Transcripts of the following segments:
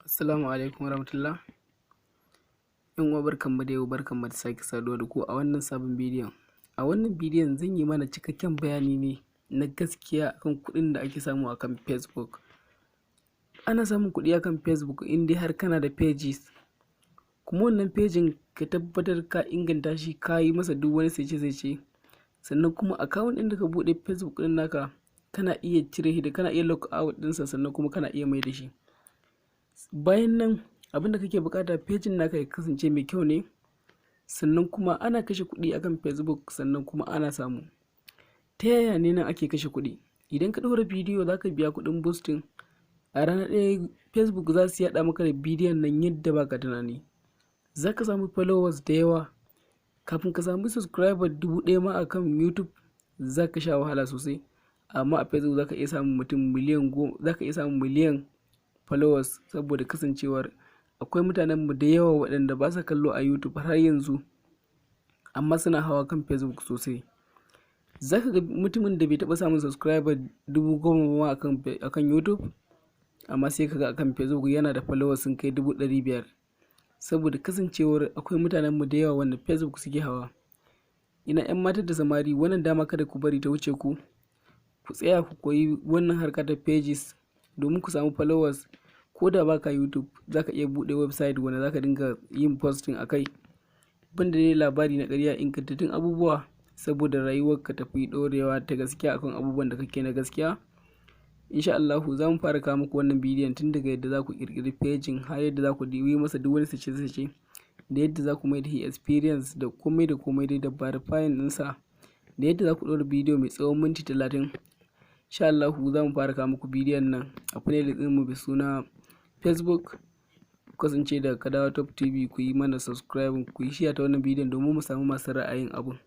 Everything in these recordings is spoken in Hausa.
Assalamu alaikum warahmatullah. ‘Yan uwa, barkanmu da yau, barkanmu da sake saduwa da ku a wannan sabon bidiyon. A wannan bidiyon zan yi mana cikakken bayani ne na gaskiya akan kuɗin da ake samu akan Facebook. Ana samun kuɗi akan Facebook in dai har kana da pages, kuma wannan page ɗin ka tabbatar ka inganta shi, ka yi masa duk wani saice-saice, sannan kuma account ɗin da ka buɗe Facebook ɗin naka kana iya cire shi da kana iya log out ɗinsa, sannan kuma kana iya mai da shi. Bayan nan, abin da kake buƙata, page ɗin naka ya kasance mai kyau ne. Sannan kuma ana kashe kuɗi akan Facebook, sannan kuma ana samu. Ta yaya ne nan ake kashe kuɗi? Idan ka ɗaura bidiyo, za ka biya kuɗin boosting. A rana ɗaya Facebook za su yaɗa maka da bidiyon nan yadda baka tunani. Za ka samu followers da yawa. Kafin ka samu subscriber 1000 ma akan YouTube za ka sha wahala sosai, amma a Facebook za ka iya samun mutum miliyan 10, za ka iya samun miliyan followers, saboda kasancewar akwai mutanenmu da yawa waɗanda ba sa kallo a YouTube har yanzu, amma suna hawa kan Facebook sosai. Za ka ga mutumin da bai taɓa samun subscriber 10,000 ma akan YouTube, amma sai ka ga akan Facebook yana da followers sun kai 500,000, saboda kasancewar akwai mutanenmu da yawa wanda Facebook suke hawa. Ina 'yan mata da samari, wannan dama kada ku bari ta wuce ku. Ku tsaya ku koyi wannan harka ta pages domin ku samu followers. Ko da baka YouTube, za ka iya buɗe website wanda za ka dinga yin posting a kai. Banda dai labari na ƙarya, ingantattun abubuwa, saboda rayuwarka tafi ɗorewa ta gaskiya akan abubuwan da kake na gaskiya. Insha Allahu za mu fara kawo muku wannan bidiyon tun daga yadda za ku ƙirƙiri page ɗin har yadda za ku yi masa duk wani sace-sace, da yadda za ku mai da shi experience, da komai da komai dai, da verifying ɗinsa, da yadda za ku ɗora bidiyo mai tsawon minti 30. Insha Allahu za mu fara kawo muku bidiyon nan a playlist ɗinmu mai suna Facebook. Ku kasance da Kadawa Top TV, ku yi mana subscribe, ku yi share ta wannan bidiyon domin mu samu masu ra'ayin abun.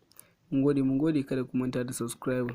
Mun gode, mun gode, kada ku manta da subscribe.